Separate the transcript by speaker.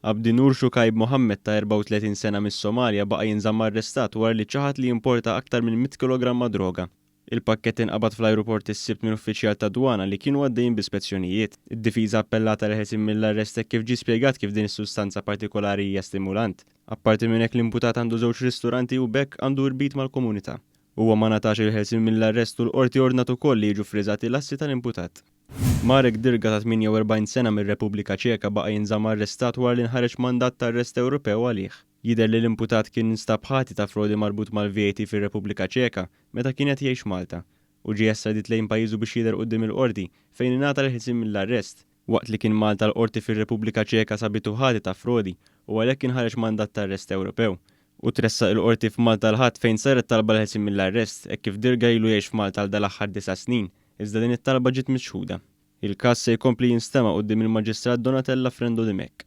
Speaker 1: Abdinur Shukaib Mohammed ta' 34 sena mis-Somalja baqa' jinżamm arrestat wara li ċaħad li jimporta aktar minn 100 kilogramma droga. Il-pakkett inqabad fl-ajruport is-Sibt minn uffiċjal tad-dwana li kienu għaddejjin bi spezzjonijiet. Id-difiża appellat għall-ħelsien mill-arrest hekk kif ġie spjegat kif din is-sustanza partikolari hija stimulant. Apparti minn hekk l-imputat għandu żewġ ristoranti u b'hekk għandu irbit mal-komunità. Huwa ma ngħatax il-ħelsien mill-arrest u l-Qorti ordnat ukoll li jiġu ffriżati l-assi tal-imputat. Marek Dirga ta' 48 sena mir-Repubblika Ċeka baqa' jinżamm arrestat wara li nħareġ mandat ta' arrest Ewropew għalih. Jidher li l-imputat kien instab ħati ta' frodi marbut mal-VAT fir-Repubblika Ċeka meta kien qed jgħix Malta. Hu ġie estradit lejn pajjiżu biex jidher quddiem il-Qorti fejn ingħata l-ħelsien mill-arrest. Waqt li kien Malta l-Qorti fir-Repubblika Ċeka sabitu ħati ta' frodi u għalhekk inħareġ mandat ta' arrest Ewropew. Hu tressaq il-Qorti f'Malta l-Ħadd fejn saret talba għall-ħelsien mill-arrest hekk kif Dirga ilu jgħix f'Malta għal dal-aħħar disa' snin iżda din it-talba ġiet miċħuda. Il-każ se jkompli jinstema' quddiem il-Maġistrat Donatella Frendo Dimech.